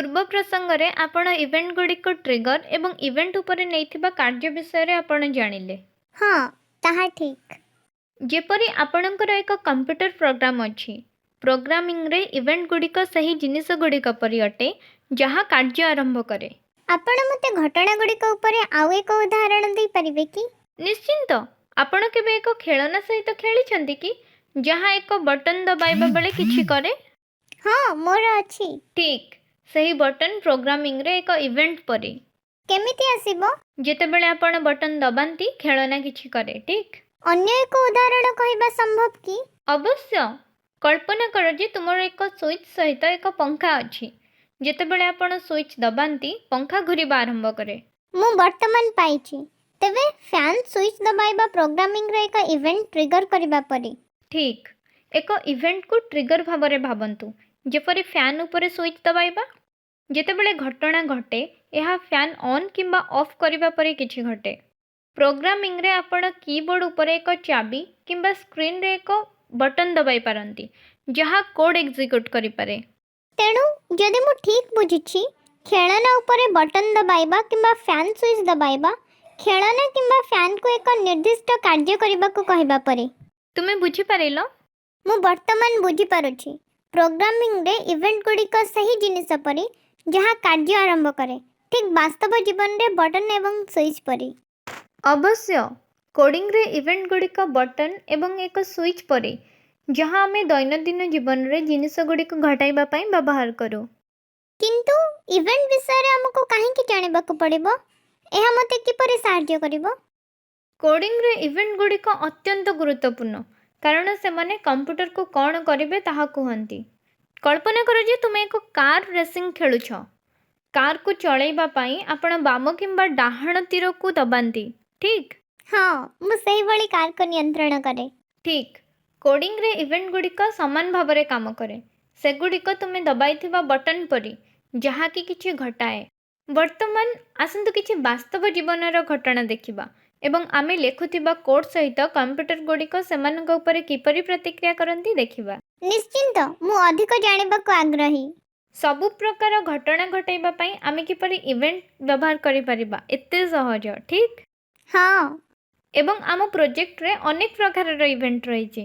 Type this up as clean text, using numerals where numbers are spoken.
ପୂର୍ବ ପ୍ରସଙ୍ଗରେ ଆପଣ ଇଭେଣ୍ଟଗୁଡ଼ିକୁ ଟ୍ରିଗର୍ ଏବଂ ଇଭେଣ୍ଟ ଉପରେ ନେଇଥିବା କାର୍ଯ୍ୟ ବିଷୟରେ ଆପଣ ଜାଣିଲେ। ହଁ, ତାହା ଠିକ୍। ଯେପରି ଆପଣଙ୍କର ଏକ କମ୍ପ୍ୟୁଟର ପ୍ରୋଗ୍ରାମ ଅଛି। ପ୍ରୋଗ୍ରାମିଂରେ ଇଭେଣ୍ଟଗୁଡ଼ିକ ସେହି ଜିନିଷଗୁଡ଼ିକ ପରି ଅଟେ ଯାହା କାର୍ଯ୍ୟ ଆରମ୍ଭ କରେ। ଆପଣ ମୋତେ ଘଟଣାଗୁଡ଼ିକ ଉପରେ ଆଉ ଏକ ଉଦାହରଣ ଦେଇପାରିବେ କି? ନିଶ୍ଚିତ। ଆପଣ କେବେ ଏକ ଖେଳନା ସହିତ ଖେଳିଛନ୍ତି କି ଯାହା ଏକ ବଟନ୍ ଦବାଇବା ବେଳେ କିଛି କରେ? ହଁ, ମୋର ଅଛି। ଠିକ୍। ସେହି ବଟନ୍ ପ୍ରୋଗ୍ରାମିଂରେ ଏକ ଇଭେଣ୍ଟ ପରି। କେମିତି ଆସିବ? ଯେତେବେଳେ ଆପଣ ବଟନ୍ ଦବାନ୍ତି, ଖେଳନା କିଛି କରେ, ଠିକ୍? ଅନ୍ୟ ଏକ ଉଦାହରଣ କହିବା ସମ୍ଭବ କି? ଅବଶ୍ୟ। କଳ୍ପନା କର ଯେ ତୁମର ଏକ ସୁଇଚ୍ ସହିତ ଏକ ପଙ୍ଖା ଅଛି। ଯେତେବେଳେ ଆପଣ ସୁଇଚ୍ ଦବାନ୍ତି, ପଙ୍ଖା ଘୂରିବା ଆରମ୍ଭ କରେ। ମୁଁ ବର୍ତ୍ତମାନ ପାଇଛି। ତେବେ ଫ୍ୟାନ୍ ସୁଇଚ୍ ଦବାଇବା ପ୍ରୋଗ୍ରାମିଂର ଏକ ଇଭେଣ୍ଟ ଟ୍ରିଗର୍ କରିବା ପରି। ଠିକ୍। ଏକ ଇଭେଣ୍ଟକୁ ଟ୍ରିଗର୍ ଭାବରେ ଭାବନ୍ତୁ, ଯେପରି ଫ୍ୟାନ୍ ଉପରେ ସୁଇଚ୍ ଦବାଇବା। ଯେତେବେଳେ ଘଟଣା ଘଟେ, ଏହା ଫ୍ୟାନ୍ ଅନ୍ କିମ୍ବା ଅଫ୍ କରିବା ପରି କିଛି ଘଟେ। ପ୍ରୋଗ୍ରାମିଂରେ ଆପଣ କିବୋର୍ଡ ଉପରେ ଏକ ଚାବି କିମ୍ବା ସ୍କ୍ରିନ୍ରେ ଏକ ବଟନ୍ ଦବାଇ ପାରନ୍ତି ଯାହା କୋଡ୍ ଏକ୍ଜିକ୍ୟୁଟ୍ କରିପାରେ। ତେଣୁ ଯଦି ମୁଁ ଠିକ୍ ବୁଝିଛି, ଖେଳନା ଉପରେ ବଟନ୍ ଦବାଇବା କିମ୍ବା ଫ୍ୟାନ୍ ସୁଇଚ୍ ଦବାଇବା ଖେଳନା କିମ୍ବା ଫ୍ୟାନ୍କୁ ଏକ ନିର୍ଦ୍ଦିଷ୍ଟ କାର୍ଯ୍ୟ କରିବାକୁ କହିବା ପରି। ତୁମେ ବୁଝିପାରିଲ? ମୁଁ ବର୍ତ୍ତମାନ ବୁଝିପାରୁଛି। ପ୍ରୋଗ୍ରାମିଂରେ ଇଭେଣ୍ଟଗୁଡ଼ିକ ସେହି ଜିନିଷ ପରି ଯାହା କାର୍ଯ୍ୟ ଆରମ୍ଭ କରେ, ଠିକ୍ ବାସ୍ତବ ଜୀବନରେ ବଟନ୍ ଏବଂ ସୁଇଚ୍ ପରି। ଅବଶ୍ୟ। କୋଡ଼ିଂରେ ଇଭେଣ୍ଟଗୁଡ଼ିକ ବଟନ୍ ଏବଂ ଏକ ସୁଇଚ୍ ପରି ଯାହା ଆମେ ଦୈନନ୍ଦିନ ଜୀବନରେ ଜିନିଷଗୁଡ଼ିକୁ ଘଟାଇବା ପାଇଁ ବ୍ୟବହାର କରୁ। କିନ୍ତୁ ଇଭେଣ୍ଟ ବିଷୟରେ ଆମକୁ କାହିଁକି ଜାଣିବାକୁ ପଡ଼ିବ? ଏହା ମୋତେ କିପରି ସାହାଯ୍ୟ କରିବ? କୋଡ଼ିଂରେ ଇଭେଣ୍ଟଗୁଡ଼ିକ ଅତ୍ୟନ୍ତ ଗୁରୁତ୍ୱପୂର୍ଣ୍ଣ କାରଣ ସେମାନେ କମ୍ପ୍ୟୁଟରକୁ କ'ଣ କରିବେ ତାହା କୁହନ୍ତି। କଳ୍ପନା କର ଯେ ତୁମେ ଏକ କାର୍ ରେସିଂ ଖେଳୁଛ। କାର୍କୁ ଚଳାଇବା ପାଇଁ ଆପଣ ବାମ କିମ୍ବା ଡାହାଣ ତୀରକୁ ଦବାନ୍ତି, ଠିକ୍? ହଁ, ମୁଁ ସେହିଭଳି କାର୍କୁ ନିୟନ୍ତ୍ରଣ କରେ। ଠିକ୍। କୋଡ଼ିଂରେ ଇଭେଣ୍ଟଗୁଡ଼ିକ ସମାନ ଭାବରେ କାମ କରେ। ସେଗୁଡ଼ିକ ତୁମେ ଦବାଇଥିବା ବଟନ୍ ପରି ଯାହାକି କିଛି ଘଟାଏ। ବର୍ତ୍ତମାନ ଆସନ୍ତୁ କିଛି ବାସ୍ତବ ଜୀବନର ଘଟଣା ଦେଖିବା ଏବଂ ଆମେ ଲେଖୁଥିବା କୋଡ଼୍ ସହିତ କମ୍ପ୍ୟୁଟରଗୁଡ଼ିକ ସେମାନଙ୍କ ଉପରେ କିପରି ପ୍ରତିକ୍ରିୟା କରନ୍ତି ଦେଖିବା। ନିଶ୍ଚିନ୍ତ, ମୁଁ ଅଧିକ ଜାଣିବାକୁ ଆଗ୍ରହୀ। ସବୁ ପ୍ରକାର ଘଟଣା ଘଟାଇବା ପାଇଁ ଆମେ କିପରି ଇଭେଣ୍ଟ ବ୍ୟବହାର କରିପାରିବା, ଏତେ ସହଜ, ଠିକ୍? ହଁ। ଏବଂ ଆମ ପ୍ରୋଜେକ୍ଟରେ ଅନେକ ପ୍ରକାରର ଇଭେଣ୍ଟ ରହିଛି।